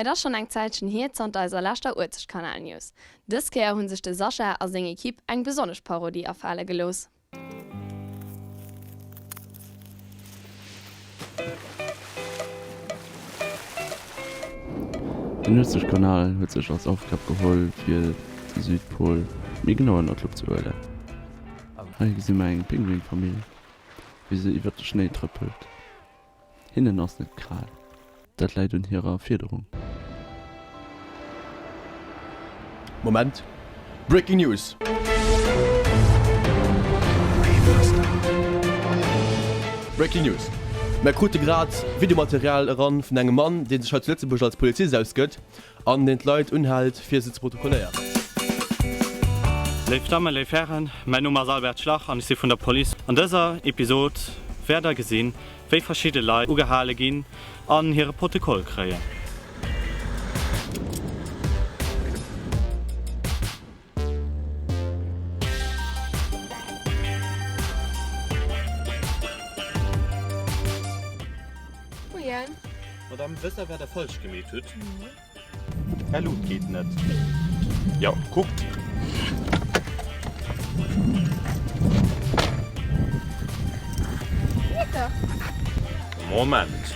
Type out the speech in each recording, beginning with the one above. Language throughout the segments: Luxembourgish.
Et ass schonn eng Zäitchen hier zanter eiser leschter Uelzechtkanal-News. Dës Kéier hunn sech de Sascha a seng Equipe eng besonnesch Parodie afale gelooss. Den Uelzechtkanal huet sech als Aufgab geholl fir de Südpol méi genau ënner d'Lupp ze huelen. Hei gesi mer eng Pinguinfamill wéi se iwwert de Schnéi trëppelt. Hinnen ass net kal, dat läit un hirer Fiederung. Moment, Breaking News! Breaking News! Mär krute grad Videomaterial eran vun engem Mann, dee sech hei zu Lëtzebuerg als Polizist ausgëtt an deen d'Leit unhält fir se ze protokolléieren. Léif Dammen, léif Hären, mäin Numm ass Albert Schlach an ech si vun der Police. An dëser Episod wäert der gesinn, wéi verschidde Leit ugehale ginn an hire Protokoll kréien. Moien. Madame, wësst Der, wat Der falsch gemeet hutt? Är Luut geet net. Jo, kuckt. Moment.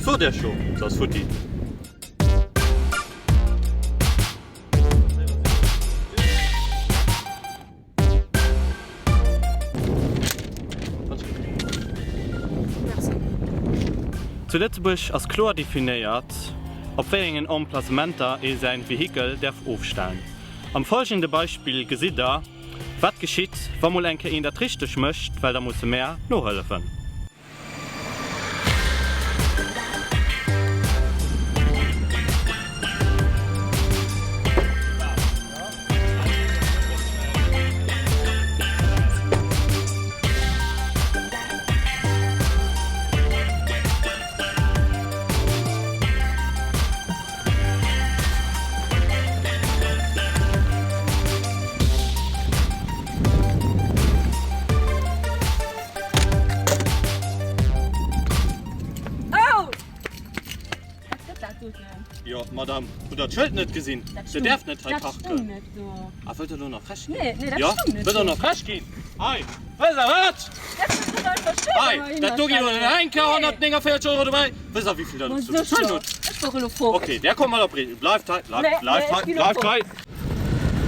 Sot Iech jo, se ass futti. Zu Lëtzebuerg ass kloer definéiert, op wéi engen Emplacementer ee säin Vehikel däerf ofstellen. Am folgende Beispill gesitt der, wat geschitt, wa mol eng Kéier een dat richteg mécht, well da musse mär nohëllefen. Oh! Wat gëtt dat doten? Jo, Madame, hutt Der d'Schëld net gesinn? Dir däerft net hei Dat parken. stoung net do. Ah, wëllt Der elo nach frech ginn? Nee, nee, dat Jo, stoung net wëllt Der do. nach frech ginn? Hei, wësst Der wat? Dat ass net einfach schéin, Hei, wa mer dat do geet elo hinnerstellen. nach eng Kéier Nee. 149 Euro dobäi. Wësst Der, wéi vill Der Ma ze bezuelen sécher. hutt? Ech brauch elo fort. Okay, där kommt mat op Bréissel. Bleift hei, bleift, Nee, nee, bleift ech hei, ginn elo bleift fort. hei.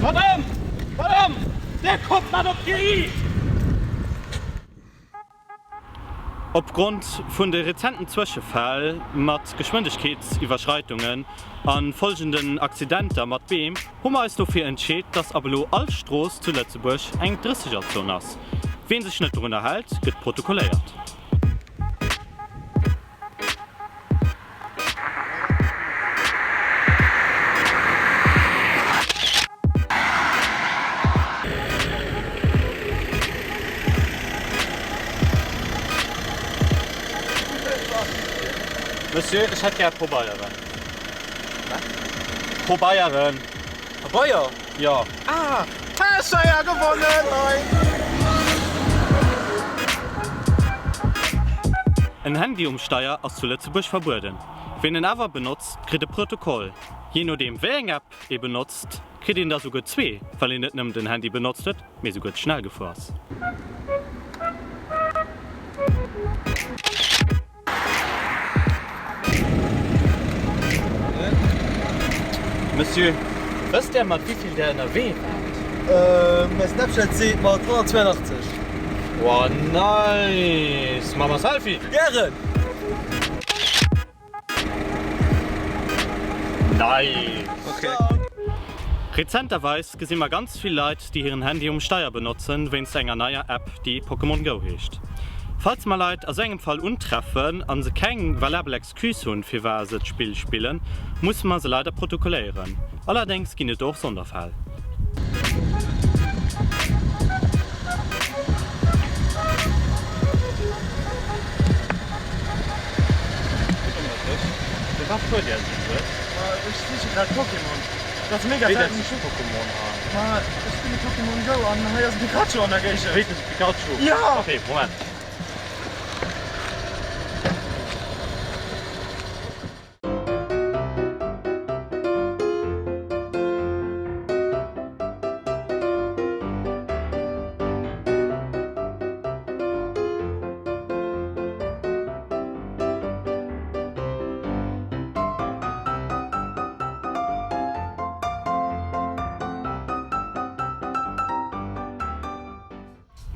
Madame! Madame! Där kommt mat op d'Geriicht! Opgrond vun de rezenten Zwëschefäll mat Geschwindegkeetsiwwerschreitungen a folgenden Accidenter mat Beem hu mer eis dofir entscheet, dass ab elo all Strooss zu Lëtzebuerg eng Drëssegerzon ass. Ween sech net dorunner hält, gëtt protokolléiert. Monsieur, ech hätt gär Probeieren. Wat? Probeieren. Pabeier? Jo. Ah, Pecheier gewonnen hei! En Handy um Steier ass zu Lëtzebuerg verbueden. Ween en awer benotzt, kritt e Protokoll. Jee nodeem wéi eng App ee benotzt, kritt een der souguer zwee, well een net nëmmen den Handy benotzt huet, mee souguer ze schnell gefuer ass. Monsieur, wësst Der mat wéivill Der ënnerwee waart? Mäi Snapchat seet mat 182. Wow, nice! Maache mer Selfie? Gären! Nice! Rezenterweis gesi mer ganz vill Leit, déi hiren Handy um Steier benotzen, wéinst enger neier App, déi Pokémon Go heescht. Falls mer Leit a sou engem Fall untreffen a se keng valabel Excuse hunn, firwar se d'Spill spillen, musse mer se leider protokolléieren. Allerdéngs ginn et do och Sonderfäll. Firwat fuert Dir esou lues? Ech siche grad Pokémon. Dat ass mega selten. Wéi Pokémon hei? Ma ech spille Pokémon Go an hei ass e Pikachu an der Géigend. Wéi, e Pikachu? Jo! Ok, Moment.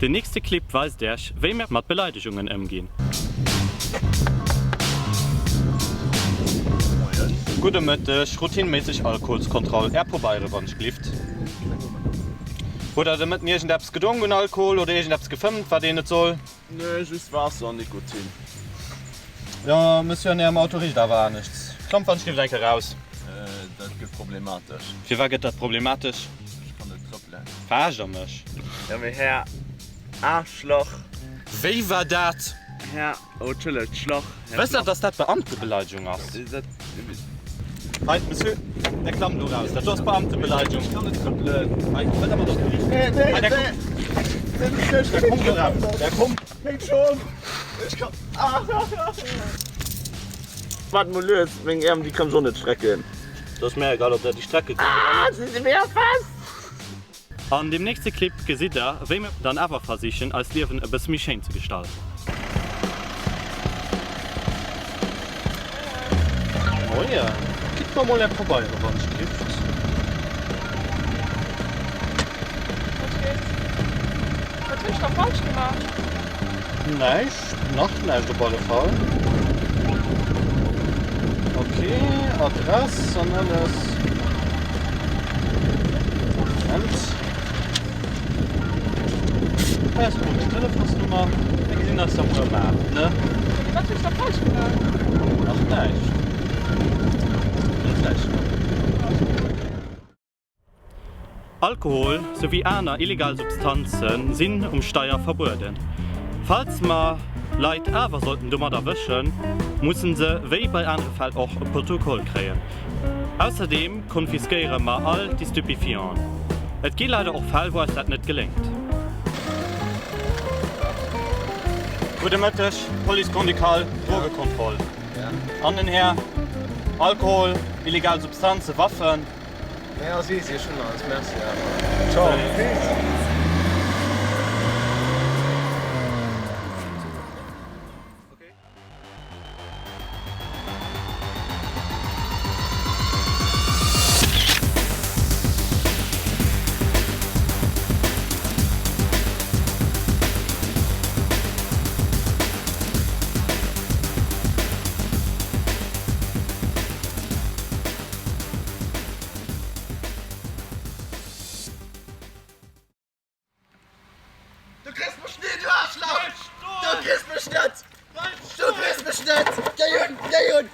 Den nächste Clip weist Äerch wéi mir mat Beleidegungen ëmginn. Gudde Mëtteg, routineméisseg Alkoholskontroll, Är Pobeiere wann ech glift. Hutt der de Mëtten iergend eppes gedronk un Alkohol oder iergend eppes gefëmmt wat een net soll? Nee, just Waasser an Nikotin. Jo, Monsieur, an Ärem Auto richt awer aneschts. Kommt wann ech glift eng Kéier raus. Dat gëtt problematesch. Firwat gëtt dat problematesch? Ech kann net trëppelen. Verarscht der mech? Jo, mee Här Aarschlach. Wéi war dat? Här, oh, Entschëllegt, Schlach. Wësst Der, dass dat Beamtebeleidegung ass? Dat. Hei, Monsieur, Der klammt elo raus. Dat do ass Beamtebeleidegung. Ech kann net trëppelen. Hei, wëllt Der mat op d'Geriicht? Nee, nee, Hei, Der nee. kommt. Der kommt elo raus. Der kommt. Meng Schong. Ech kann. Ah, ah, ah. Waart mol lues, meng Äerm, déi kann ech och net strecken. Dat ass mär egal, ob Der déi strecke kënnt oder net. Ah, si si mega fest. An deem nächste Clip gesitt der, wéi mir dann awer versichen, eist Liewen e bësse méi schéin ze gestalten. Moien, gitt mer mol är Pabeiere wann ech gift. Wat steet? Wat hunn ech da falsch gemaach? Näischt, nach näischt op alle Fall. Ok, Adress an alles. Moment. Hei ass mol meng Telefonsnummer. Mir gesinn eis da muer um 8, ne? Mee wat hunn ech da falsch gemaach? Nach näischt. Dann vläicht nach. Alkohol souwéi aner illegal Substanze sinn um Steier verbueden. Falls mer Leit awer sollten domat erwëschen, mussen se, wéi bei anere Fäll och, e Protokoll kréien. Ausserdeem konfiskéiere mer all déi Stupéfianten. Et gi leider och Fäll, wou eis dat net geléngt. Gudde Mëtteg, Police Grand-Ducale, Drogekontroll. An den Här, Alkohol, illegal Substanze, Waffen. Nee ass easy, ech hunn alles, merci awer. Ciao. Peace. Du kriss mech net, du Aarschlach! Du kriss mech net! Du kriss mech net! Géi un! Géi un!